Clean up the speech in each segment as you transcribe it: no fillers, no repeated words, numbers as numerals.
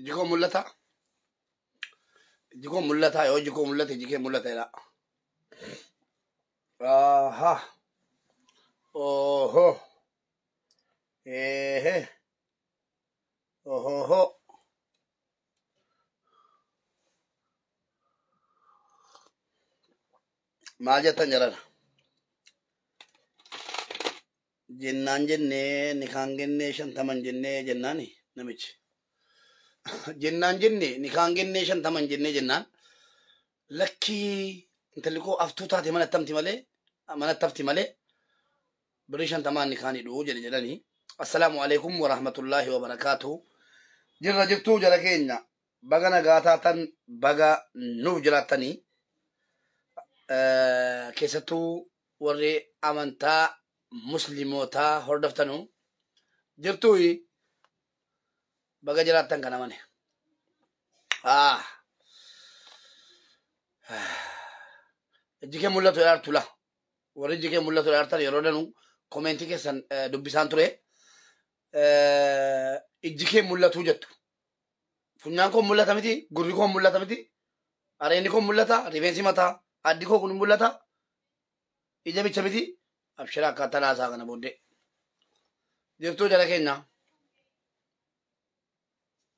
Iji koo mul'ata? Iji koo mul'ata? Yoo iji koo mul'ate iji kee mul'ata jedha. Aha. Oho. Ehe. Ohoho. Maal jettan jedhana? Jennaan jennee nikaan gennee 50 jennee jennaani namichi. Jennaan jennee nikaan gennee 50 jennee jennaan lakkii intalli koo aftuu taate manatti hafti malee manatti hafti malee birrii 50 nikaan hidhuu jedhe jedhanii. Assalaamu alaikum wa rahmatullahi wa barakaatuh. Jirra jirtuu jala keenya baga nagaa taatan baga nuuf jiraattanii keessattuu warri amantaa muslimootaa hordoftanu jirtuu baga jiraattan kana mane. Ijji kee mul'atu dhaartu la. Warri ijji kee mul'atu dhaartan yeroo danuu koomeentii keessan dubbisaan ture. Ijji kee mul'atu jettu. Funyaan koo mul'ata miti, gurri koo mul'ata miti, areenni koo mul'ata, rifeensi mataa, addi koo kun mul'ata. Ija bicha miti, abshira akkaataa laasaa kana booddee. Jirtuu jala keenya.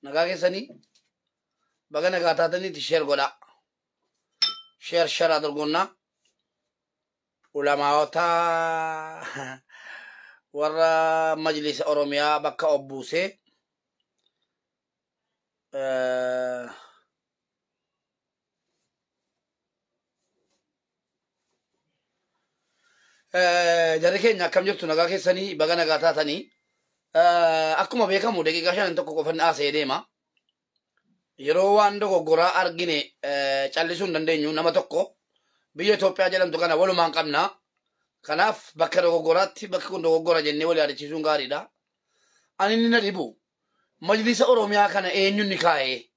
Nagaa keessanii baga nagaa taataniitti sheer godhaa. Sheer sheer adurgonnaa. Ulamaawota warra majlisa Oromiyaa bakka obbuusee jarri keenya akkam jirtu nagaa keessanii baga nagaa taatanii akkuma beekamu daqiiqaa 5 qofan haasa'ee deema. Yeroo waan dogoggoraa argine callisuu hin dandeenyu nama tokko biyya Itoophiyaa jedhamtu kana walumaan qabna. Kanaaf bakka dogoggoraatti bakki kun dogoggora jennee wal yaadachiisuun gaariidha. Ani inni na dhibu majlisa Oromiyaa kana eenyuun ni kaa'ee?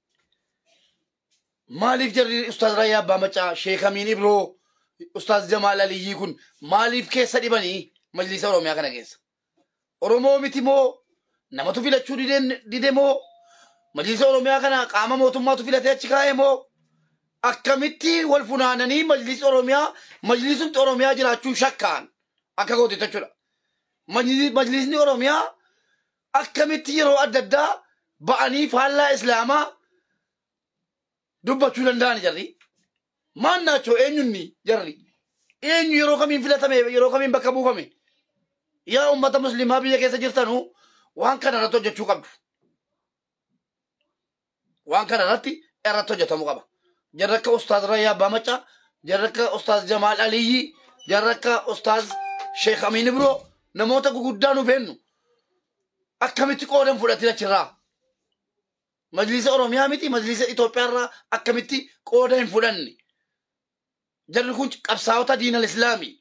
Maaliif jarri Ustaaz Raayyaa Abbaa Macaa, Sheek Amiin Ibroo, Ustaaz Jamaal Aliyyii kun maaliif keessa dhibanii majlisa Oromiyaa kana keessa? Oromoo miti moo namatu filachuu dide moo majlisa Oromiyaa kana qaama mootummaatu filatee achi kaa'e moo akkamitti wal funaananii majlisi Oromiyaa majlisumti Oromiyaa jiraachuu shakkaan akka goote jechuudha. Majlisni Oromiyaa akkamitti yeroo adda addaa ba'anii faallaa Islaamaa dubbachuu danda'an jarri? Maan naachoo eenyunni jarri? Eenyu yeroo kamiin filatame yeroo kamiin bakka buufame? Yaa uummata musliimaa biyya keessa jirtanuu waan kana irratti hojjechuu qabdu. Waan kana irratti hojjetamuu qaba. Jarri akka Ustaaz Raayyaa Abbaa Macaa, jarri akka Ustaaz Jamaal Aliyyii, jarri akka Ustaaz Sheekh Amiin Ibroo namoota guguddaa nu beennu akkamitti qoodan fudhatin achirraa? Majlisa Oromiyaa miti majlisa Itoophiyaa irraa akkamitti qooda hin fudhanne? Jarri kun qabsaa'ota diinal Islaamii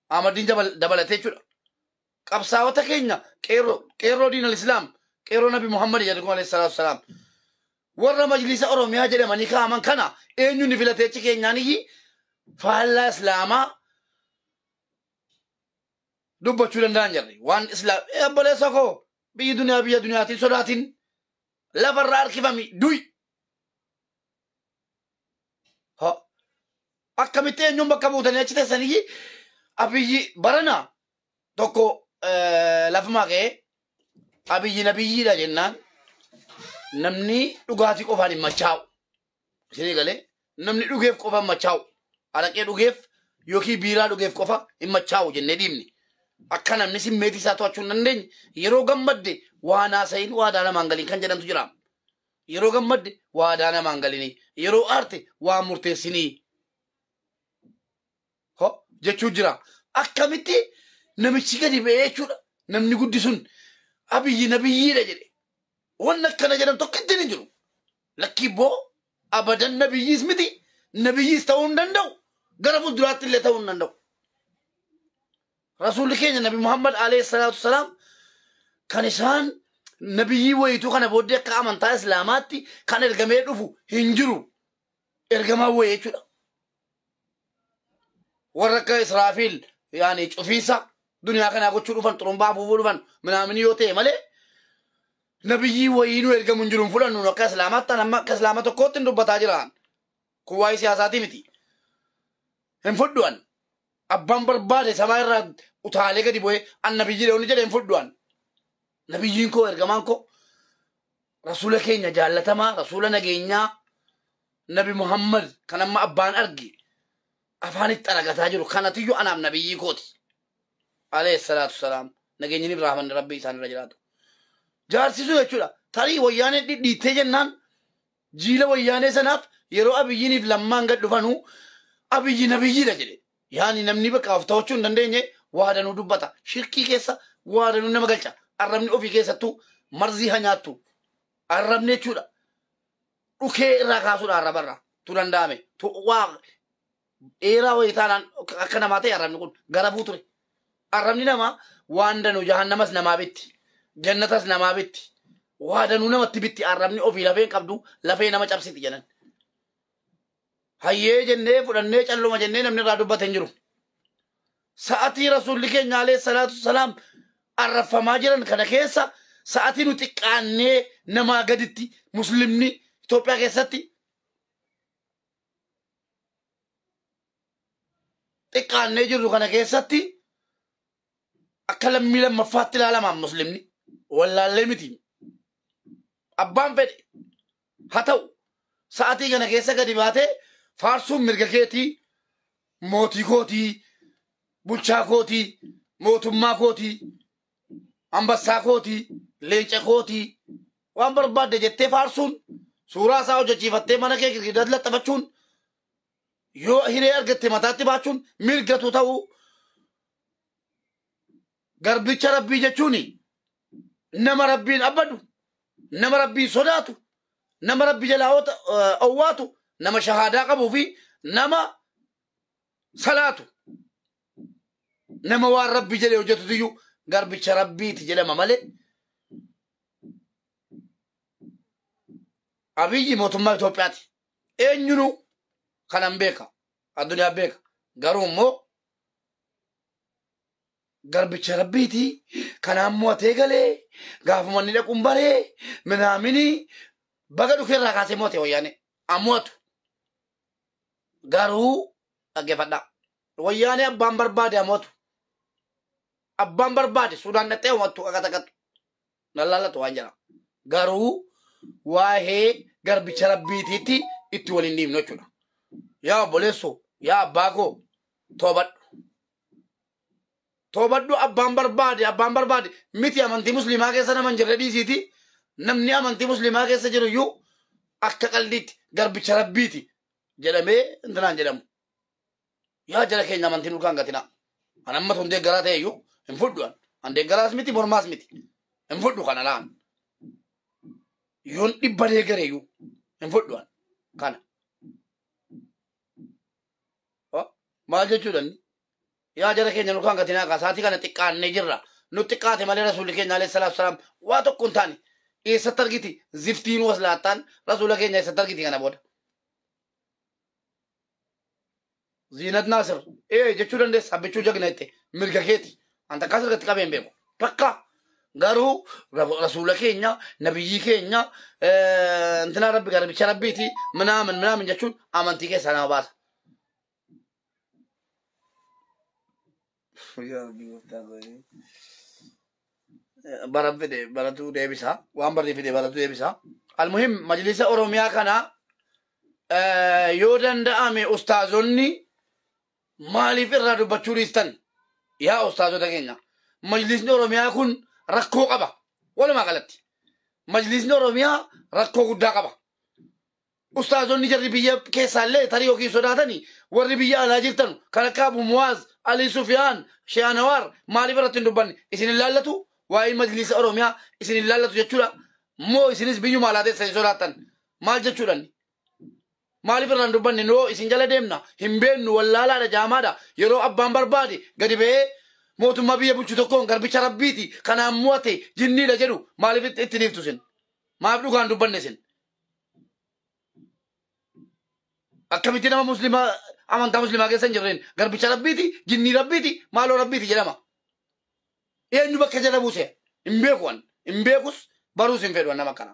Ahmadiin dabalatee jechuudha. Qabsaa'ota keenya qeerroo diinal Islaam qeerroo Nabi Muhammad jarri kun alayhi salaatu wasalaam. Warra majlisa Oromiyaa jedhamanii kaa'aman kana eenyuun ni filatee achi keenyaaniyyi faallaa Islaamaa dubbachuu danda'an jarri. Waan Islaam obboleessa koo biyyi duniyaa biyya duniyaatiin sodaatiin lafarraa harkifami du'i. Akkamitti eenyuun bakka buutanii achi teessanii Abiyyi barana tokko lafumaa ka'ee Abiyyi nabiyyiidha jennaan namni dhugaatii qofaan hin machaa'u. Isinii galee namni dhugeef qofa hin machaa'u. Araqee dhugeef yookiin biiraa dhugeef qofa hin machaa'u jennee dhiibne. Akka namni simmeetii isaa to'achuu hin dandeenye yeroo gammadde waan haasa'iin waadaa namaan galiin kan jedhamtu jira. Yeroo gammadde waadaa namaan galinii yeroo aarte waan murteessinii jechuu jira. Akkamitti namichi gadi ba'ee jechuudha. Namni guddisuun Abiyyi nabiyyiidha jedhe. Wanni akkana jedhamu tokko ittiin hin jiru. Lakkii boo abadan nabiyyiis miti nabiyyiis ta'uu hin danda'u. Gara fuulduraatti illee ta'uu hin danda'u. Rasuulli keenya Nabi Muhammad alayhi salaatu wasalaam kan isaan nabiyyii wayituu kana booddee akka amantaa Islaamaatti kan ergamee dhufu hin jiru. Ergamaa wayii jechuudha. Warra akka Israafiil yaani cufiisa duniyaa kanaa gochuu dhufan xurumbaa afuufuu dhufan minaaminii yoo ta'e malee Nabiyyii wayii nu ergamu hin jiru hin fudhannu akka islaamaatti amma akka islaama tokkootti hin dubbataa jiraan. Kun waa'ee siyaasaatii miti. Hin fudhuan. Abbaan barbaade samaa irraa utaalee gadi bu'ee an nabiyyi jedhe jedhe hin fudhuan. Nabiyyiin koo ergamaan koo rasuula keenya jaallatamaa rasuula nageenyaa Nabi Muhammad kan amma abbaan arge afaan itti aragataa jiru kanatiyyuu anaaf nabiyyii kooti. Alayhi salaatu salaam nageenyi Ibraahiman rabbi isaan irra jiraatu. Jaarsisuu jechuudha. Tarii wayyaanee dhidhiittee jennaan jiila wayyaanee sanaaf yeroo abiyyiiniif lammaan gad dhufanuu abiyyi nabiyyiidha jedhe. Yaani namni bakka of to'achuu hin dandeenye waadanuu dubbata. Shirkii keessa waadanuu nama galcha. Arrabni ofii keessattuu marzii haa nyaattu. Arrabni jechuudha. Dhukee irraa kaasuudha arrabarraa. Tu danda'ame. Waa dheeraa wayii taanaan akka namaa ta'e arrabni kun garabuu ture. Arrabni namaa waan danuu jahannamas namaa bitti. Jannatas namaa bitti. Waa danuu namatti bitti arrabni ofii lafee qabdu lafee nama cabsiti jedhan. Hayyee jennee fudhannee calluma jennee namni irraa dubbate hin jiru. Sa'atii rasuulli keenya alayhi salaatu salaam arraffamaa jiran kana keessa sa'atii nu xiqqaannee namaa gaditti muslimni Itoophiyaa keessatti xiqqaannee jirru kana keessatti akka lammii lammaffaatti ilaalamaan muslimni wallaallee miti. Abbaan fedhe haa ta'u sa'atii kana keessa gadi baatee faarsuun mirga keetii mootii kootii bulchaa kootii mootummaa kootii ambassaa kootii leenca kootii waan barbaadde jettee faarsuun suuraa isaa hojjechiifattee mana kee girgiddaatti laxxafachuun yoo hiree argatte mataatti baachuun mirgatu ta'uu garbicha rabbii jechuun nama rabbiin abbadu nama rabbiin sodaatu nama rabbi jalaa owwaatu nama shahaadaa qabuu fi nama salaatu nama waan rabbi jedhee hojjetutu garbicha rabbiiti jedhama malee Abiyyi mootummaa Itoophiyaati. Eenyunu kanan beeka addunyaa beeka garuu immoo garbicha rabbiiti kanaan mo'atee galee gaafuma inni dhaquun baree minaamini baga dhukeerraa kaasee mo'ate wayyaane ammo'atu garuu dhaggeeffadhaa wayyaane abbaan barbaade ammo'atu abbaan barbaade Suudaan dhaqxee mo'attu akka takkattu lallaalatu waan jira garuu waa'ee garbicha rabbiitiitti itti waliin dhiibnu jechuudha. Yaa obboleessoo yaa abbaa koo toobadhu. Toobadhu abbaan barbaade miti amantii musliimaa keessa nama hin jirre dhiisiiti. Namni amantii musliimaa keessa jiru iyyuu akka qaldiitti garbicha rabbiiti jedhamee intinaan jedhamu. Yaa jala keenya amantiin ulkaan gatinaa. An amma tun deeggaraa ta'e iyyuu hin fudhu an. An deeggaraas miti mormaas miti. Hin fudhu kana laan. Yoon dhibba deeggare iyyuu hin fudhu an. Kana. Maal jechuudha inni? Yaa jara keenya nu kan gatinaa kaasaatii kana xiqqaannee jirra. Nu xiqqaate malee rasuulli keenya alayhi salaatu salaam waa tokko hin taane. Eessatti argiti? Ziftiin waslaattaan rasuula keenya eessatti argiti kana booda? Ziinat Naasir ee jechuu dandeessa abbichuu jagna jette mirga keeti. An takkaas irratti qabee hin beeku. Takka garuu rasuula keenya nabiyyii keenya intinaa rabbi garbicha rabbiiti minaamin minaamin jechuun amantii keessaa nama baasa. Bara fide baratu deebisa waan barri fide baratu deebisa. Almuhim majlisa Oromiyaa kana yoo danda'ame ustaazonni maaliif irraa dubbachuu dhiistan yaa ustaazota keenya majlisni Oromiyaa kun rakkoo qaba walumaa galatti majlisni Oromiyaa rakkoo guddaa qaba. Ustaazonni jarri biyya keessaallee tarii yookiin sodaatanii warri biyya alaa jirtan kan akka Abu Muwaaz, Ali Sufyaan, Sheekh Anwaar maaliif irratti hin dubbanne isin hin laallatu waa'ee majlisa Oromiyaa isin hin laallatu jechuudha moo isinis biyyuma alaa teessanii sodaattan maal jechuudha inni? Maaliif irraa hin dubbanne noo isin jala deemna hin beennu wallaalaadha jaamaadha yeroo abbaan barbaade gadi ba'ee mootummaa biyya bulchu tokkoon garbicha rabbiiti kanaan mo'ate jinniidha jedhu maaliif itti dhiiftu isin? Maaf dhugaan dubbanne isin? Akkamitti nama musliimaa amantaa musliimaa keessa hin jirreen garbicha rabbiiti jinnii rabbiiti maaloo rabbiiti jedhama. Eenyu bakka jala buuse hin beeku an hin beekus Baruus hin fedhu nama kana.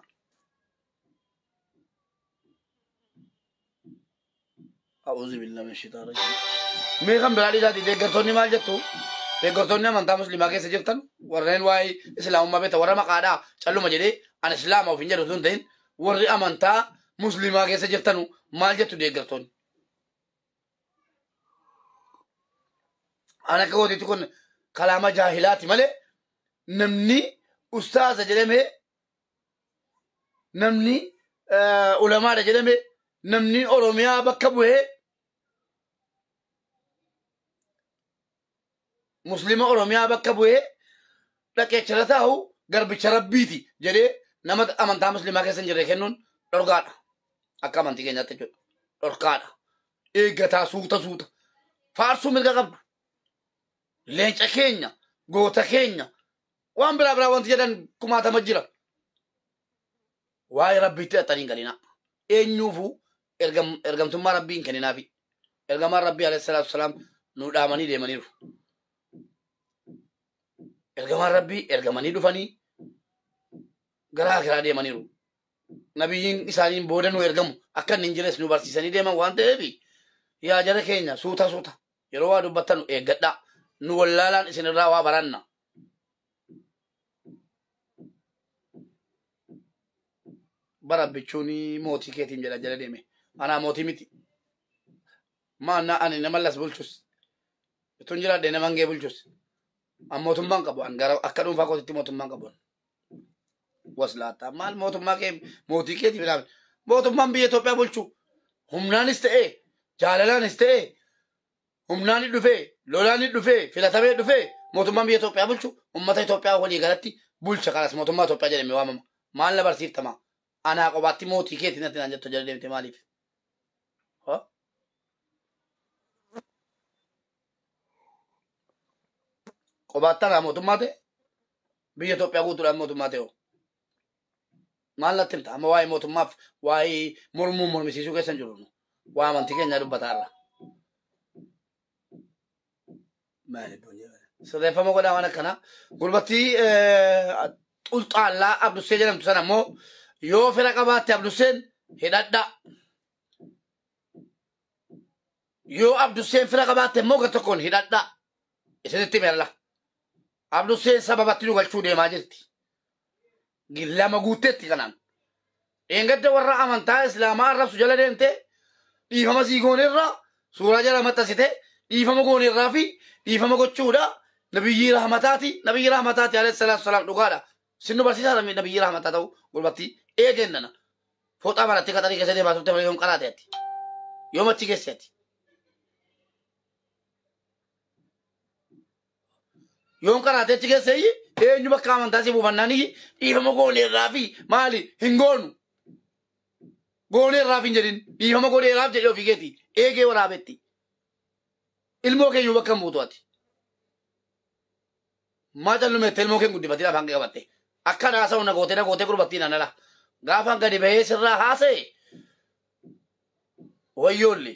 A'uuzu billahi min shaitaan rajiim. Mee kan biraa dhiisaati deeggartoonni maal jettu? Deeggartoonni amantaa musliimaa keessa jirtan warreen waa'ee islaamummaa beektan warra maqaadhaa calluma jedhee ani islaama of hin jedhu osoo hin ta'in warri amantaa musliimaa keessa jirtanu maal jettu deeggartoonni? Ani akka gootitti kun kalaama jaahilaati malee namni ustaaza jedhamee namni ulamaadha jedhamee namni Oromiyaa bakka bu'ee muslima Oromiyaa bakka bu'ee dhaqeechara taa'u garbicha rabbiiti jedhee nama amantaa muslimaa keessa hin jirre kennuun dhorkaadha. Akka amantii keenyaatti jechuudha. Dhorkaadha. Eeggataa suuta suuta. Faarsuu mirga qabdu. Leenca keenya, goota keenya, waan biraa biraa wanti jedhan kumaatama jira. Waa'ee rabbiitti hidhatanii hin galinaa. Eenyuufuu ergamtummaa rabbii hin kenninaafi. Ergamaan rabbii alayhi salaatu wasalaam nu dhaamanii deemaniiru. Ergamaan rabbii ergamanii dhufanii garaa garaa deemaniiru. Nabiyyiin isaaniin booda nu ergamu akka inni hin jirres nu barsiisanii deeman waan ta'eef yaa jara keenya suuta suuta yeroo waa dubbattan eeggadhaa. Nu wallaalaan isinirraa waa baranna. Bara bichuun mootii keetiin jedha jala deeme. Anaa mootii miti. Maanna ani nama las bulchus. Itun jiraadhe nama hangee bulchus. An mootummaan qabu. An gara akka dhuunfaa kootitti mootummaan qabu. Waslaataa maal mootummaa kee mootii keetiif ilaali. Mootummaan biyya Itoophiyaa bulchu humnaanis ta'e jaalalaanis ta'e humnaan dhufee lolaan dhufee filatamee dhufee mootummaan biyya Itoophiyaa bulchu uummata Itoophiyaa walii galatti bulcha kanas mootummaa Itoophiyaa jedhamee waamama. Maal na barsiiftama? Anaa qobaatti mootii keetii natti naan jettu jala deemte maaliif? Qobaatti anaa mootummaa ta'e biyya Itoophiyaa guutuudhaan mootummaa ta'e hoo? Maal natti himta? Amma waa'ee mootummaaf waa'ee mormuu mormisiisuu keessa hin jiru. Waa amantii keenyaa dubbataa irra. Sirreeffama godhaa waan akkanaa. Gurbattii xulxaallaa Abdussee jedhamtu sana immoo yoo fira qabaatte Abdusseen hidhadhaa. Yoo Abdusseen fira qabaatte immoo gar tokkoon hidhadhaa. Isinitti himeera. Abdusseen sababatti nu galchuu deemaa jirti. Lama guutteetti kanaan. Dheengadda warra amantaa Islaamaa arrabsu jala deemte dhiifama sii goonerraa suuraa jala maxxansite dhiifama goonerraa fi dhiifama gochuudha. Nabiyyii rahmataati. Nabiyyii rahmataati alayhi salaatu wasalaam dhugaadha. Sin nu barsiisaa nabiyyii rahmataa ta'u gurbattii eegennana. Fooxaa barattee qaxarii keessa deemaa turte malee yoom qaraate ati? Yoom achi geesse ati? Yoom qaraate achi geesse eenyu bakka amantaa si buufannaan dhiifama gooneerraa fi maali hin goonu. Gooneerraaf hin jedhin dhiifama gooneerraaf jedhee ofii keeti eegee waraabetti. Ilmoo keeyyuu bakka hin buutu ati. Maa callumeette ilmoo kee guddifattee afaan kee qabatte. Akka haasa'u na gootee na gootee gurbattiin anala. Gaafa gadi bahee sirraa haasa'e wayyoolli.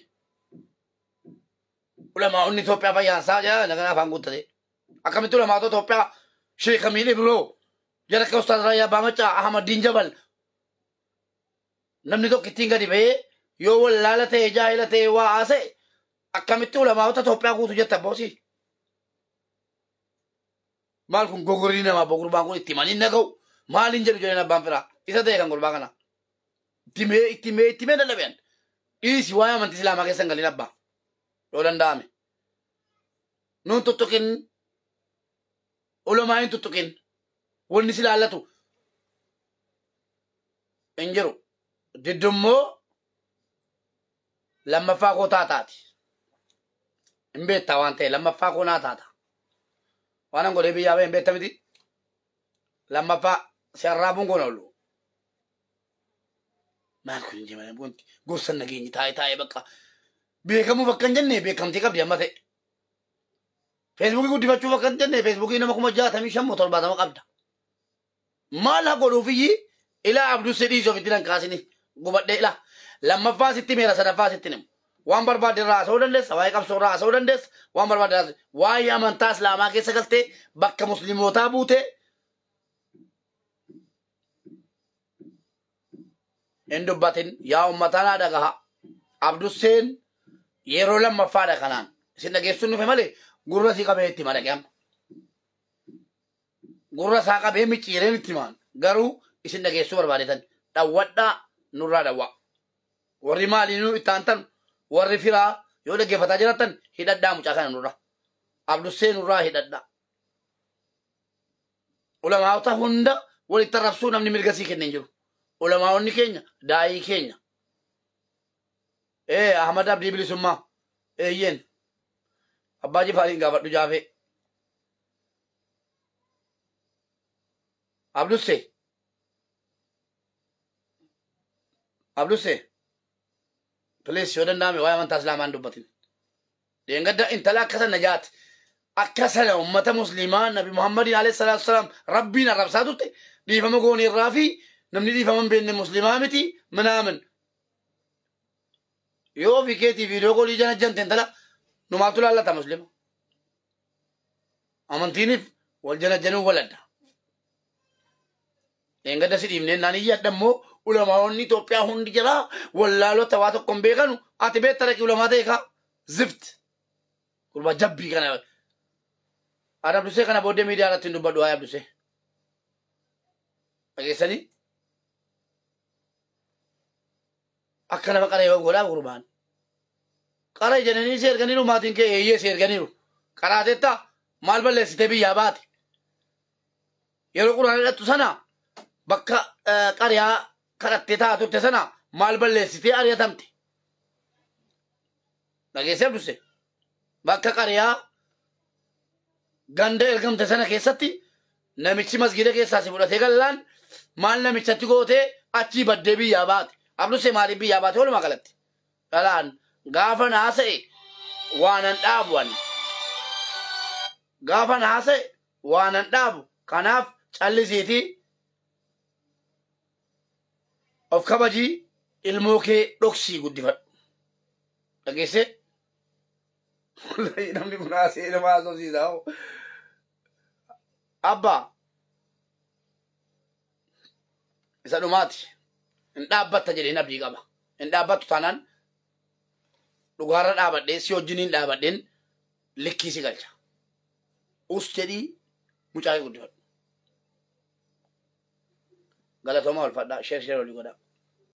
Ulamaa'onni Itoophiyaa fayyaansaa jedha nagaa afaan guuttate. Akkamitti ulamaa'ota Itoophiyaa Sheekh Amiin Ibroo jara akka Ustaaz Raayyaa Abbaa Maccaa Ahmadiin Jabal namni tokko ittiin gadi bahee yoo wallaala ta'e jaahila ta'e waa haasa'e akkamitti ulamaa'ota Itoophiyaa guutu jetta boosii. Maal kun gogorrii namaa gurbaan kun itti himanii naga'u maaliin jedhu jedheen abbaan firaa isa ta'e kan gurbaa kana. Itti himee itti himee dadhabeen dhiisi waa'ee amantii islaamaa keessa hin galin abbaa yoo danda'ame. Nuun tuttuqin ulamaa hin tuttuqin wanni si laallatu hin jiru. Diddummoo lammaffaa koo taataati. Hin beektaa waan ta'e lammaffaa koo naa taata. Waan an godhee biyyaa bahe hin beekta miti. Lammaffaa si arraabuun goona oolu. Maal kun hin jemane wanti gorsa nageenyi taa'ee taa'ee bakka beekamuuf akka hin jenne beekamtii qabdi amma ta'e. Feesbuukii guddifachuuf akka hin jenne feesbuukii nama 65,000 70,000 qabda. Maal haa godhuufiyyi ilaa Abdussee dhiisuu ofitti nan kaasini gubadhee ilaa lammaffaa sitti meera sadaffaa sitti himu. Waan barbaadde irraa haasa'uu dandeessa, waa'ee qabsoo irraa haasa'uu dandeessa, waan barbaadde irraa waa'ee amantaa Islaamaa keessa galtee bakka muslimootaa buutee Hin dubbatin yaa uummataa naa dhagaha. Abdusseen yeroo lammaffaadha kanaan. Isin dhageessuun dhufe malee gurra sii qabee itti madaqe amma. Gurra isaa qabee micciireen itti maan. Garuu isin dhageessuu barbaadetan dhawwadhaa nurraa dhawwaa. Warri maaliinuu itti aantan warri firaa yoo dhaggeeffataa jiraattan hidhadhaa mucaa kana nurraa. Abdussee nurraa hidhadhaa. Ulamaa'ota hunda walitti arrabsuu namni mirga sii kennee hin jiru. Ulamaa'onni keenya daa'ii keenya. Ahmad Abdii Bilisummaa. Eeyyeen. Abbaa Jifaariin gaafadhu jaafee. Abdussee. Abdussee. Please yoo danda'ame waa'ee amantaa Islaamaa hin dubbatin. Deengadda intala akka sana jaati. Akka sana uummata Musliimaa Nabi Muhammadiin alayhi salaatu wasalaam Rabbiin arrabsaa turte dhiifama goonii irraa fi namni dhiifama hin beekne Musliimaa miti minaamin. Yoo ofii keetii viidiyoo koolii jana jante intala numaatu laallata Musliima. Amantiiniif wal jana januun waladda. Deengadda si dhiifneen naan iyyadha immoo ulamaa'onni Itoophiyaa hundi jira wallaalota waa tokko hin beekanu ati beekta dhaqi ulamaa ta'e kaa zift. Gurbaa jabbii kana. Ani Abdusee kana booddee miidiyaa irratti hin dubbadhu waa'ee Abdusee. Dhageessanii? Akka nama qara yoo godhaa gurbaan. Qara jedhanii si erganiiru maatiin kee eeyyee si erganiiru. Qaraateetta maal balleessitee biyyaa baate? Yeroo quraana hidhattu sana bakka qariyaa kadhattee taa'aa turte sana maal balleessitee ari'atamte? Dhageessee Abdusee? Bakka qariyaa ganda ergamte sana keessatti namichi masgiida keessaa si fudhatee gallaan maal namichatti gootee achii baddee biyyaa baate. Abdusee maaliif biyyaa baate walumaa galatti? Dhalaan gaafa naasa'e waanan dhaabu ani. Gaafa naasa'e waanan dhaabu. Kanaaf callisiitii of kabajii ilmoo kee dhoksii guddifadhu. Dhageessee? Wallahi namni kun haasa'ee nama haasofsiisa. Abbaa isa dhumaati. Hin dhaabbatta jedheen abdii qaba. Hin dhaabbattu taanaan dhugaarra dhaabadhee si wajjin hin dhaabadheen likkii si galcha. Us jedhii mucaa kee guddifadhu. Galatooma walfadhaa sheer sheer walii godhaa.